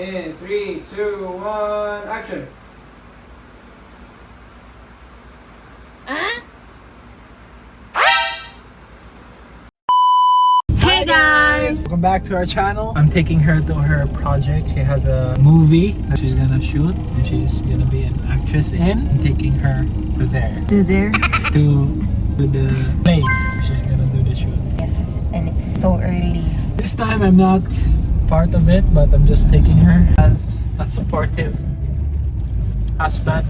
In three, two, one, action. Hey guys! Welcome back to our channel. I'm taking her to her project. She has a movie that she's gonna shoot and she's gonna be an actress in. I'm taking her to there. To there? To the place she's gonna do the shoot. Yes, and it's so early. This time I'm not part of it, but I'm just taking her as a supportive husband,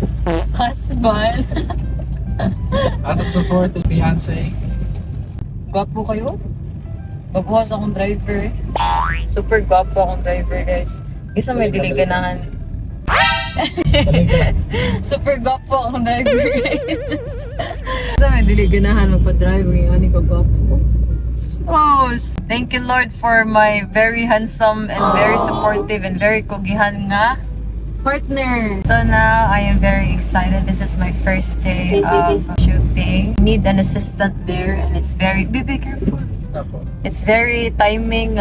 Husband! as a supportive fiance. Gwapo kayo? Gwapo sa akong driver eh. Super gwapo akong driver, guys. Isa may Balik ka, dili ganahan. Talaga. Super gwapo akong driver, guys. Isa may dili ganahan magpa-drive. Yung ani ka gwapo. Sus! Thank you, Lord, for my very handsome and very supportive and very kugihan nga partner. So now I am very excited. This is my first day of shooting. Need an assistant there and it's very be careful. Tapo. It's very timing,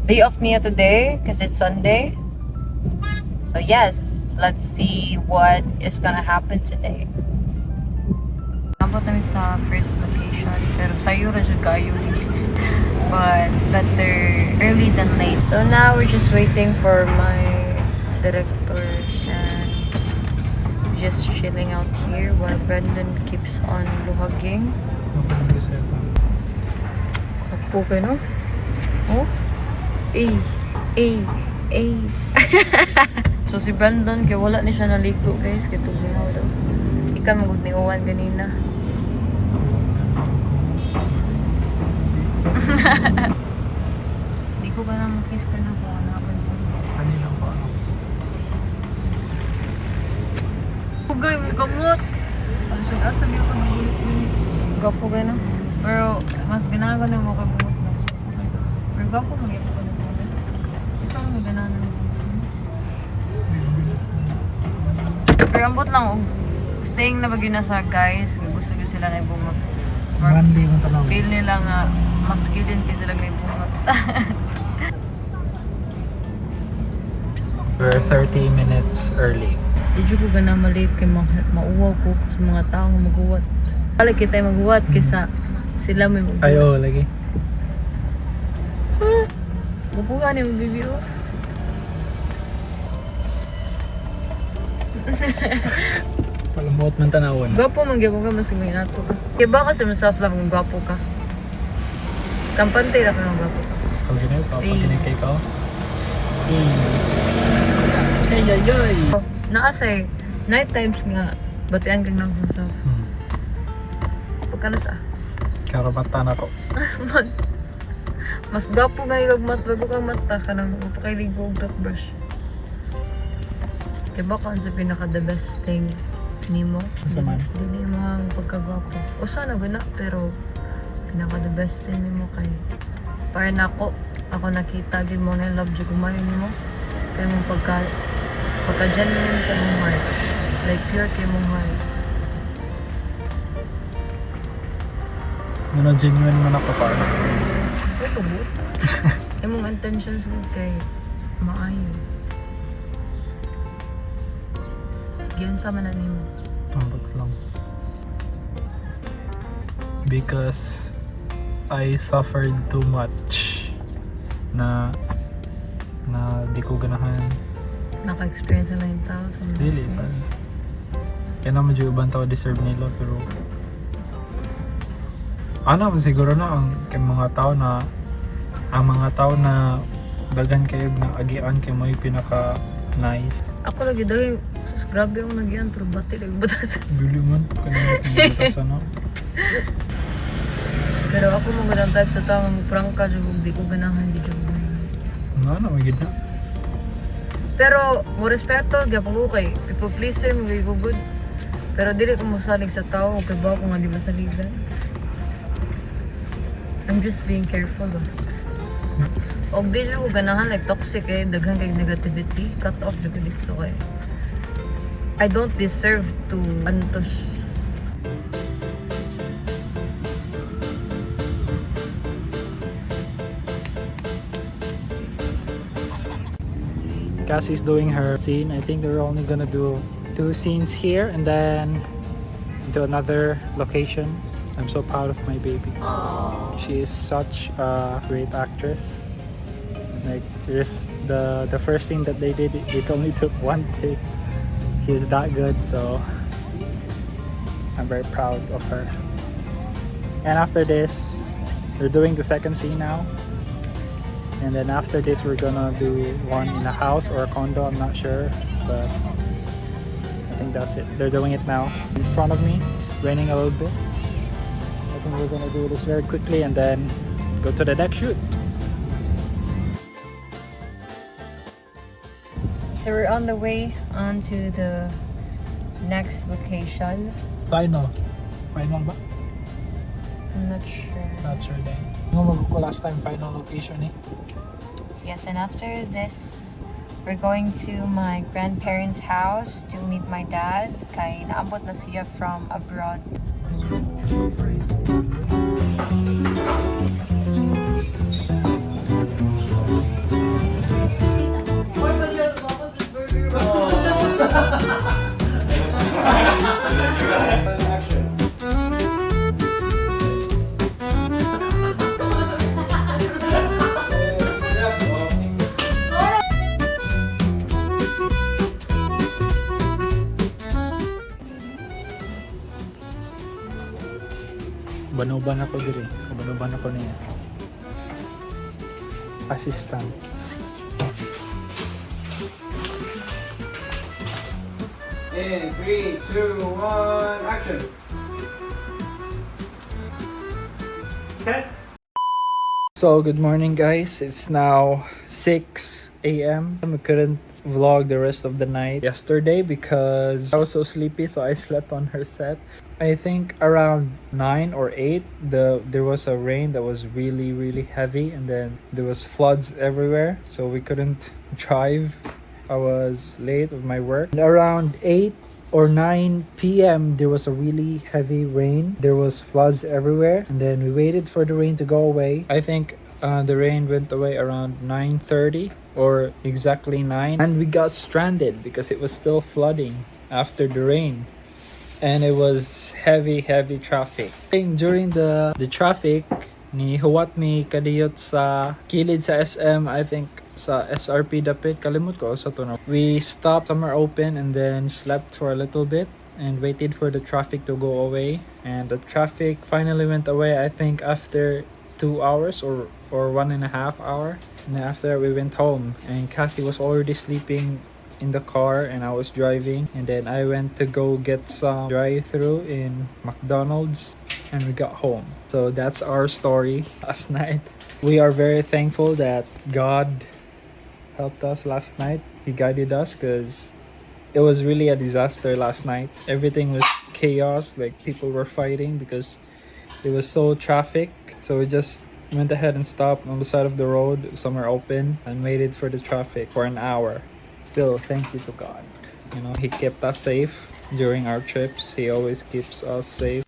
day off niya today because it's Sunday. So yes, let's see what is gonna happen today. Abot namin sa first location pero sayo ra jud kaayo ni. But it's better early than late. So now we're just waiting for my director and just chilling out here while Brandon keeps on luhaging. Kapo kayo, no? Oh? Eh. Eh. Eh. So si Brandon, kay wala ni siya naligo, guys. Kay tugnaw daw. Ikaw magud ni Owan ganina. Di ko ba na makiss ka na kung ano Brandon? Kanina ko ano. Ugay, mo gamot! Ang sag-asa niyo ka nagulit. Gwapo kayo, no? Pero mas ganahan ko na mo kay buhok, no? Pero gwapo magyapon ko na buhok. Ikaw may ganahan na buhok. Pero ambot lang, og saying na ba gyud na sa guys, nga gusto gyud sila na ibungot. Monday mo tanong. Feel nila nga masculine kay sila may bungot. We're 30 minutes early. Di jud ko gana malate kay mauwaw ko sa mga tao nga maghuwat. Balik kita maghuwat kaysa sila may maghuwat. Ay, oo, lagi. Gupuhan ni mo bibi oh. Palambuot man tanawon. Gwapo man gyud ka mas may nato ka. Kay ba kasi mo self love kung gwapo ka. Kampante ra ka nga gwapo ka. Pag ginay, Ay. pag ginay kay ka. Ay, ay, ay. Oh, naa say night times nga batian kang lang sa self. Pagkano sa Karabata na ko. Mas gwapo nga yung mat bago kang mata ka nang mapakailigo og toothbrush. Kaya ba kung sa pinaka the best thing nimo? Unsa man? Dili mo ang pagkagwapo. Usa na guna pero pinaka the best thing nimo kay para nako ako nakita gid mo na love jud kumain nimo. Kay mong pagka pagka genuine sa mong heart. Like pure kay mong heart. Ano, genuine man ako pa. Ay, kabut. Imong intentions gud kay maayo. Giyon sa man na nimo. Tambot lang. Because I suffered too much na na di ko ganahan. Naka-experience na yung tao sa mga Dili, sa kaya naman yung ibang tao deserve nila pero ano siguro na ang kay mga tao na ang mga tao na daghan kayo na agian kay mo yung pinaka nice. Ako lagi dahil sus, grabe akong nagyan pero bati lagi butas. Bili man kanina kung ano. Pero ako mo ang type sa tao nga prank ka jud di ko ganahan di jud. Ano na gid na. Pero mo respeto gyapon ko kay people pleaser mo ko good. Pero dili ko mosalig sa tao kay ba ko nga di masaligan. I'm just being careful ba. Og di jud ko ganahan like toxic eh daghan kay negativity cut off jud ko dito kay I don't deserve to antos. Cassie's doing her scene. I think they're only gonna do two scenes here and then to another location. I'm so proud of my baby. She is such a great actress. Like this, the first thing that they did, it only took one take. She is that good, so I'm very proud of her. And after this, they're doing the second scene now. And then after this, we're gonna do one in a house or a condo. I'm not sure, but I think that's it. They're doing it now in front of me. It's raining a little bit. I think we're gonna do this very quickly and then go to the next shoot. So we're on the way onto the next location. Final. Final ba? I'm not sure. Not sure then. Nga ko last time final location eh. Yes, and after this, we're going to my grandparents' house to meet my dad. Kay naabot na siya from abroad. Action. Banuban ako diri. Banuban ako niya. Assistant. In three, two, one, action. So good morning, guys. It's now 6 a.m. We couldn't vlog the rest of the night yesterday because I was so sleepy, so I slept on her set. I think around 9 or 8 there was a rain that was really, really heavy, and then there was floods everywhere, so we couldn't drive. I was late with my work. And around 8 or 9 p.m. there was a really heavy rain. There was floods everywhere, and then we waited for the rain to go away. I think the rain went away around 9:30 or exactly 9, and we got stranded because it was still flooding after the rain, and it was heavy, heavy traffic. During the traffic, ni huwat mi kadiyot sa kilid sa SM, I think sa SRP dapit, kalimot ko sa to. We stopped somewhere open and then slept for a little bit and waited for the traffic to go away, and the traffic finally went away, I think after 2 hours or 1.5 hour. And then after that, we went home, and Cassie was already sleeping in the car and I was driving, and then I went to go get some drive-through in McDonald's, and we got home. So that's our story last night. We are very thankful that God helped us last night. He guided us because it was really a disaster last night. Everything was chaos, like people were fighting because it was so traffic. So we just went ahead and stopped on the side of the road somewhere open and waited for the traffic for an hour. Still, thank you to God. He kept us safe during our trips. He always keeps us safe.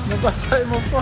Nabasa mo pa.